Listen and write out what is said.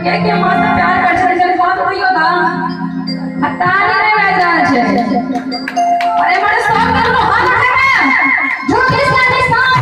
के के माँ से प्यार कर छै चल बात होइयो दा आ ताली नहीं बज रहल छै। अरे मरे सब करू हाथ उठेबे झूठी सा निशान।